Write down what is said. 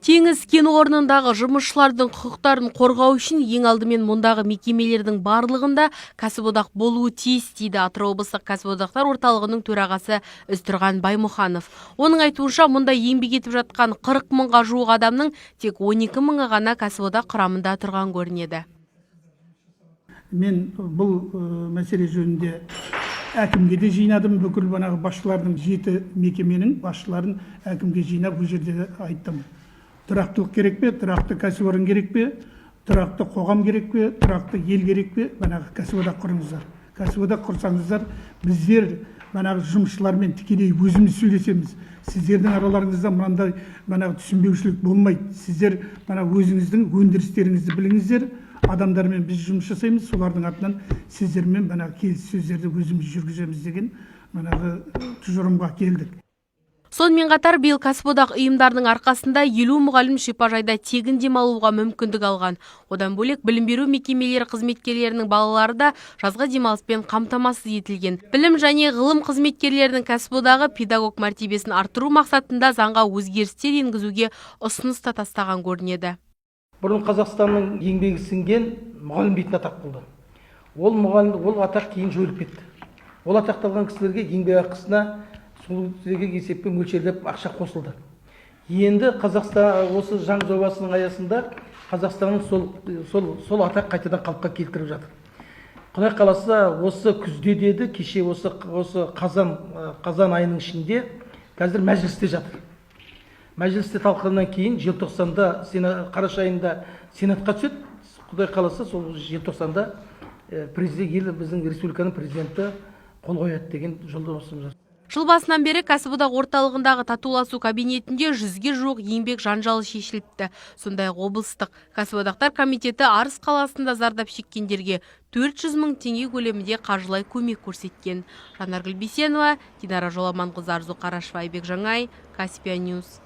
Теңіз кен орнындағы жұмысшылардың құқықтарын қорғау үшін ең алдымен мұндағы мекемелердің барлығында кәсіподақ болуы тиіс, дейді Атырау облыстық кәсіподақтар орталығының төрағасы Ізтұрған Баймұханов. Оның айтуынша, мұнда еңбек етіп жатқан 40 мыңға жуық адамның тек 12 мыңы ғана кәсіподақ құрамында тұрған көрінеді. Мен бұл мәселе жөнінде әкімге де жинадым. Бүкіл банағы басшылардың, жеті мекеменің басшыларын әкімге жинап, ол жерде айттым: тұрақтылық керек пе, тұрақты кәсіпорын керек пе, тұрақты қоғам керек пе, тұрақты ел керек пе? Банағы кәсіподақ құрыңыздар. Кәсіподақ құрсаңыздар, біздер банағы жұмысшылармен тікелей өзіміз сөйлесеміз. Сіздердің араларыңызда мынандай банағы түсінбеушілік болмайды. Сіздер мына өзіңіздің өндірістеріңізді біліңіздер, адамдармен біз жұмыс жасаймыз, солардың атынан сіздермен банағы келіссөздерді өзіміз жүргіземіз деген манағы тұжырымға келдік. Сонымен қатар биыл кәсіподақ ұйымдарының арқасында 50 мұғалім шипажайда тегін демалуға мүмкіндік алған. Одан бөлек, білім беру мекемелері қызметкерлерінің балалары да жазғы демалыспен қамтамасыз етілген. Білім және ғылым қызметкерлерінің кәсіподағы педагог мәртебесін арттыру мақсатында заңға өзгерістер енгізуге ұсыныс та тастаған көрінеді. Бұрын Қазақстанның еңбегі сіңген мұғалім дейтін атақ болды. Ол мұғалім, ол атақ кейін жойылып кетті. Ол атақты алған кісілерге еңбек ақысына сол кісілерге есеппен мөлшерлеп ақша қосылды. Енді Қазақстан осы заң жобасының аясында Қазақстанның сол атақ қайтадан қалыпқа келтіріп жатыр. Құдай қаласа, осы күзде деді кеше, осы қазан айының ішінде. Қазір мәжілісте жатыр. Мәжілісте талқыланнан кейін желтоқсанда, қараша айында сенатқа түседі. Құдай қаласа, сол желтоқсанда президент, ел, біздің республиканың президенті қол қояды деген жолдамасымыз бар. Жыл басынан бері кәсіподақ орталығындағы татуласу кабинетінде 100-ге жуық еңбек жанжалы шешіліпті. Сондай-ақ облыстық кәсіподақтар комитеті Арыс қаласында зардап шеккендерге 400 мың теңге көлемінде қаржылай көмек көрсеткен. Жанаргүл Бейсенова, Динара Жоламанқызы, Арзу Қарашева, Айбек Жаңай, Каспия Ньюс.